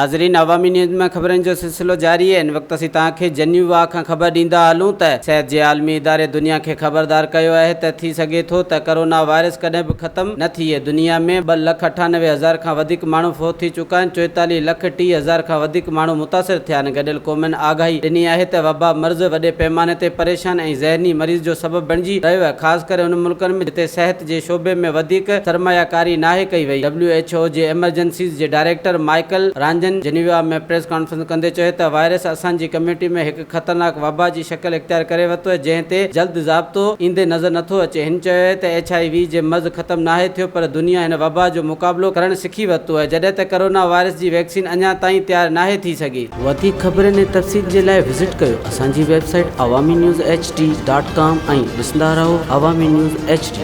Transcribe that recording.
ناظرين عوامي نيوز ۾ خبرن جو سلسلو جاري آهي. هن وقت اسين توهان کي جنيوا کان خبر ڏيندا هلون ته صحت جي عالمي اداري دنيا کي خبردار ڪيو آهي ته ٿي سگهي ٿو ته ڪرونا وائرس ڪڏهن به ختم نه ٿئي. دنيا ۾ 2,98,000 کان وڌيڪ ماڻهو فوت ٿي چڪا آهن، 44 لک 30 هزار کان وڌيڪ ماڻهو متاثر ٿيا آهن. گڏيل قومن آگاهي ڏني آهي ته وبا مرض وڏي پيماني تي پريشان ۽ ذهني مريض جو سبب بڻجي رهيو آهي، خاص ڪري انهن ملڪن ۾ جتي صحت جي شعبي ۾ وڌيڪ سرماياڪاري ناهي ڪئي وئي. ڊبليو ايڇ او جي ايمرجنسيز جي director Michael Ryan Geneva ۾ press conference ڪندي چيو ته وائرس اسان جي ڪميونٽي ۾ هڪ خطرناڪ وبا جي شڪل اختيار ڪري ورتو آهي جنهن تي جلد ضابطو ايندي نظر نٿو اچي. هن چيو ته ايڇ I V جي مرض ختم ناهي ٿيو پر دنيا هن وبا جو مقابلو ڪرڻ سکي ورتو آهي جڏهن ته ڪرونا وائرس جي ويڪسين اڃا تائين تيار ناهي ٿي سگهي. وڌيڪ خبرن ۽ تفصيل جي لاء وزٽ ڪيو اسان جي website Awami news H D dot com ۽ ڏسندا رهو عوامي نيوز ايڇ ڊي.